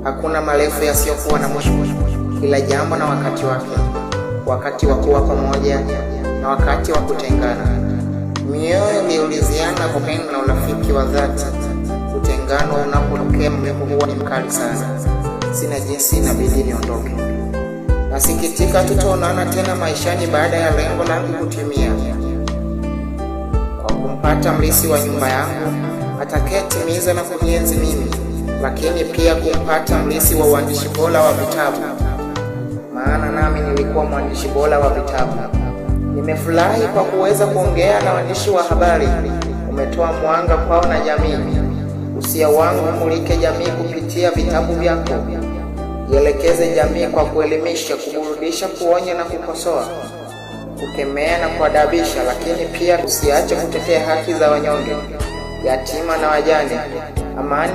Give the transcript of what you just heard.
Hakuna marefu yasiyokuwa na mwisho. Kila jambo na wakati wake, wakati wa kuwa pamoja na wakati wa kutengana. Mioyo iliuliziana upendo na urafiki wa dhati. Utengano unapotokea, maumivu huwa ni mkali sana. Sina jinsi, inabidi niondoke. Nasikitika tutaonana tena maishani baada ya lengo langu kutimia, kwa kumpata mlisi wa nyumba yangu atakayetimiza na kunienzi mimi, lakini pia kumpata mlisi wa uandishi bora wa vitabu, maana nami nilikuwa mwandishi bora wa vitabu. Nimefurahi kwa kuweza kuongea na waandishi wa habari, umetoa mwanga kwao na jamii. Usia wangu mulike jamii kupitia vitabu vyako. Ielekeze jamii kwa kuelimisha, kuburudisha, kuonya na kukosoa, kukemea na kuadabisha, lakini pia usiache kutetea haki za wanyonge, yatima na wajane. Amani